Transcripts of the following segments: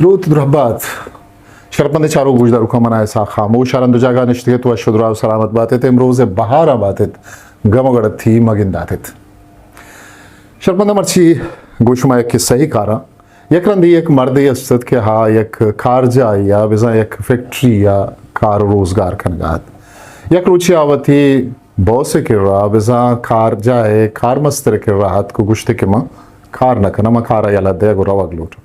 دروت درہبات۔ شرپمندیں چاروک گوشداروکاں، من آں اسحاق خاموش، ہر ہند و جاگہ نشتگ ات، وش و دراہ و سلامت بات ات، امروز ءِ بہاراں بات ات، گم و گڑتی مہ گندات ات۔ شرپمنداں، مرچی گوں شما یک قصہ ئے کاراں۔ یک رندے یک مردے است ات کہ آ یک کارجاہے ءَ، بزاں یک فیکٹری ءَ کار و روزگار کنگا ات۔ یک روچے آ وتی باس ءِ کرا، بزاں کارجاہ ءِ کارمستر ءِ کرا اتک و گوشت کہ من کار نہ کناں، من کار ءَ یلہ دیگ و روگ لوٹاں۔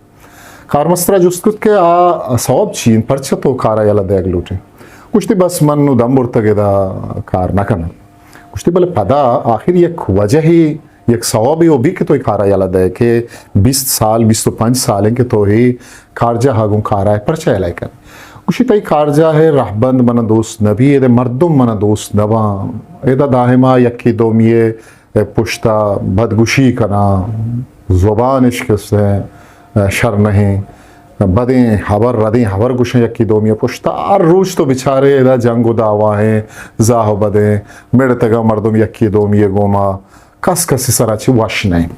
کارمستر ءَ جست کت کہ آ سوب چی انت، پرچا تو کار ءَ یلہ دیگ لوٹ ئے؟ گوشتی، بس من نوں دم برتگ، ادا کار نہ کناں۔ گوشتی، بلے پدا آخر یک وجہے، یک سوبے و بی کہ تو اے کار ءَ یلہ دئے کہ بیست سال، بیست و پنچ سال انت کہ تو اے کارجاہ ءَ گوں کار ءَ ئے، پرچا یلہ کن ئے؟ گوشی، تئی کارجاہ ءِ رہبند من ءَ دوست نہ بی، اد ءِ مردم من ءَ دوست نہ باں، ادا دائما یکے دومی ءِ پشت ءَ بدگوشی کناں، زبان اش کسے شر نہ انت، بدیں ہبر، ردیں ہبر گوشاں یکے دومی ءِ پشت ءَ۔ ہر روچ تو بچارے ادا جنگ و دعوا ایں، زاہ و بدیں، مڑتگاں مردم یکے دومی ءِ گوما، کس کسی سرا چی وش نہ انت۔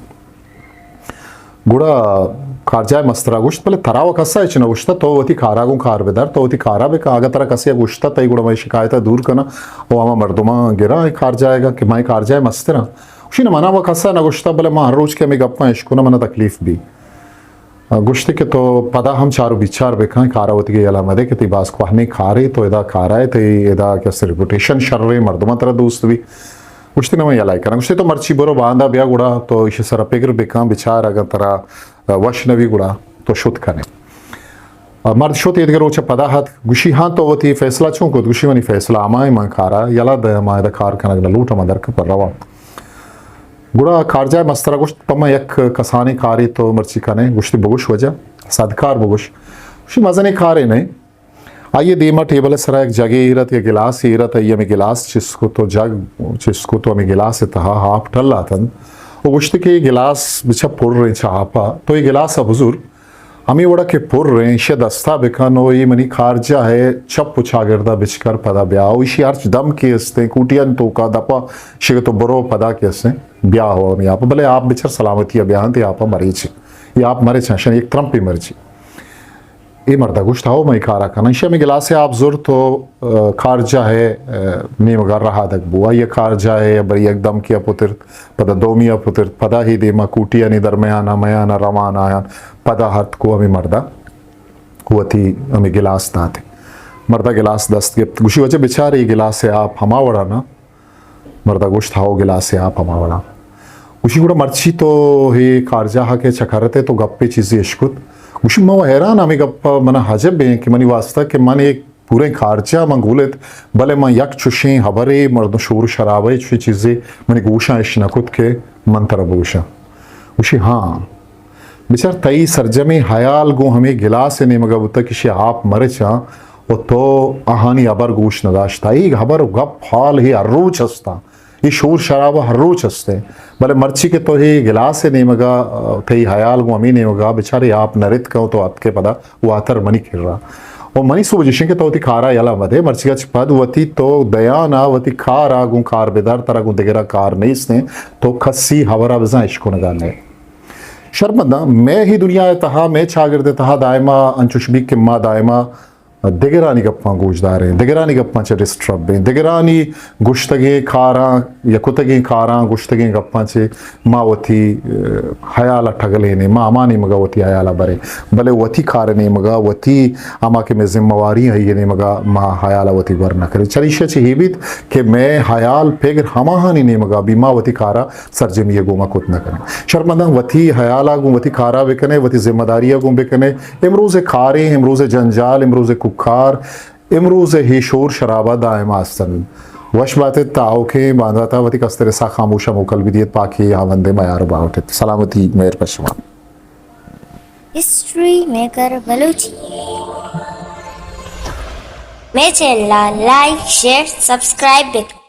گڑا کارجاہ ءِ مستر ءَ گوشت، بلے ترا و کس ءَ ہچ نہ گوشتہ، تو وتی کار ءَ گوں کار بدار، تو وتی کار ءَ بکن، اگاں ترا کسے ءَ گوشتہ تئی، گڑا مئے شکایت ءَ دور کناں و ہما مردماں گراں اے کارجاہ ءَ کہ من اے کارجاہ ءِ مستر آں۔ گوشی، نہ، من ءَ و کس ءَ نہ گوشتہ، بلے من ہر روچ کہ ہمے گپاں اشکناں، من ءَ تکلیف بی۔ گوشتی کہ تو پدا ہم چار و بیچار بکن، کار ءَ وتیگ ءَ یلہ مدے کہ تئی باز کوہنیں کارے، تو ادا کار ءَ ئے، تئی ادا کہ است ریپوٹیشن شریں، مردماں ترا دوست بی۔ گوشتی، نہ، من یلہ کناں۔ گوشتی، تو مرچی برو، باندا بیا، گڑا تو ایشی سرا پگر بکن، بچار، اگاں ترا وش نہ بی گڑا تو شت کن ئے۔ مرد شت، ایدگہ روچ ءَ پدا اتک، گوشی، ہاں، تو وتی فیصلہ چون کت؟ گوشی، منی فیصلہ ہما انت، من کار ءَ یلہ دیاں، من ادا کار کنگ نہ لوٹاں، من در کپاں، رواں۔ گڑا کارجاہ ءِ مستر ءَ گوشت، پہ من یک کسانیں کارے تو مرچی کن ئے؟ گوشتی، بگوش واجہ، سد کار بگوش۔ گوشی، مزنیں کارے نہ انت۔ آئی ءِ دیم ءَ ٹیبل ءِ سرا یک جگے ایر ات، یک گلاسے ایر ات، آئی ءَ ہمے گلاس چست کت و جگ چست کت و ہمے گلاس ءِ تہا آپ ٹل اتنت و گوشت کہ اے گلاس بچہ پر انت چہ آپ ءَ، تو اے گلاس ءَ بزور، ہمے وڑا کہ پر انت، ایشی ءَ دست ءَ بکن و اے منی کارجاہ ءِ چپ و چاگرد ءَ بچکر، پدا بیا و ایشی ہرچ دم کہ است انت، کوٹیانی توکا دپ ءَ شگت و برو، پدا کہ است انت، بیا ہو ہمے آپ ءَ، بلے آپ بچار سلامتی ءَ بیا انت، اے آپ ءَ مریچ، اے آپ مریچ، ایشانی یک ترمپے مرچی۔ اے مرد ءَ گوشت، ہئو، من اے کار ءَ کناں۔ ایشی ءَ ہمے گلاس ءِ آپ زرت و، آ، کارجاہ ءِ، آ، نیمگ ءَ رہادگ بو۔ آئی ءَ کارجاہ ءِ بری یک دمکے ءَ پترت، پدا دومی ءَ پترت، پدا اے دیم ءَ کوٹیانی درمیان ءَ میان ءَ روان آیان، پدا اتک و ہمے مرد ءَ وتی ہمے گلاس دات۔ مرد ءَ گلاس دست گپت، گوشی، واجہ بچار، اے گلاس ءِ آپ ہما وڑا نہ؟ مرد ءَ گوشت، ہئو، گلاس ءِ آپ ہما وڑا۔ گوشی، گڑا مرچی تو اے کارجاہ ءَ کہ چکر ات ئے، تو گپے چیزے اشکت؟ گوشی، من و حیران، ہمے گپ ءَ من ءَ عجب انت کہ منی واستہ کہ من اے پوریں کارجاہ من گول ات، بلے من یک چشیں ہبرے، مردم شور شرابہ ءِ چشیں چیزے منی گوشاں اش نہ کت کہ من ترا بگوشاں۔ گوشی، ہاں۔ بچار، تئی سرجمیں ہیال گوں ہمے گلاس ءِ نیمگ ءَ بوتگ کہ ایشی ءَ آپ مرچاں و تو آہانی ہبر گوش نہ داشتہ۔ اے ہبر و گپ حال اے ہر روچ استاں، اے شور شرابہ ہر روچ است انت، بلے مرچی کہ تو اے گلاس ءِ نیمگ ءَ، تئی ہیال گوں ہمے نیمگ ءَ، بچار، اے آپ نہ رتکاں و تو اتکے پدا واتر منی کرا۔ و منی سوج اش انت کہ تو وتی کار ءَ یلہ مدے، مرچیگ ءَ چہ پد وتی تو دیان ءَ وتی کار ءَ گوں کار بدار، ترا گوں دگرا کار نیست انت، تو کسی ہبر ءَ بزاں اشکنگ ءَ نئے۔ شرمنداں، مئے ہی دنیا ءِ تہا، مئے چاگرد ءِ تہا دائما انچوش بیت کہ ما دائما دگرانی گپاں گوش داریں، دگرانی گپاں چہ ڈسٹرب بیں، دگرانی گوشتگیں کاراں یا کتگیں کاراں، گوشتگیں گپاں چہ ما وتی، ء، ہیال ء ٹگلینیں، ما ہما نیمگ ء وتی ہیال ء بریں، بلے وتی کار ء نیمگ ء، وتی ہما کہ مئے ذمہ واری آئی ء نیمگ ء ما ہیال ء وتی ور نہ کنیں۔ چریشی ء چہ اے بیت کہ مئے ہیال پگر ہماہانی نیمگ ء بی، ما وتی کار ء سرجمی ء گوما کت نہ کنیں۔ شرمنداں، وتی ہیال ء گوں وتی کار ء بکنئے، وتی ذمہ داری ء گوں بکنئے۔ امروز ء کاریں، امروز ء جنجال، امروز ء کوکار، امروز ء ہے شور شرابہ دائم است انت۔ وش بات ات، تاوکیں باندات ء وتی کستر اسحاق خاموش ء موکل بدیت، پاکی ہاوند ء میار و باہوٹ ات۔ سلامتی، مہر پہ شما۔ ہسٹری میکر بلوچی۔ مئے چینل ء لائک، شیئر، سبسکرائب بکن۔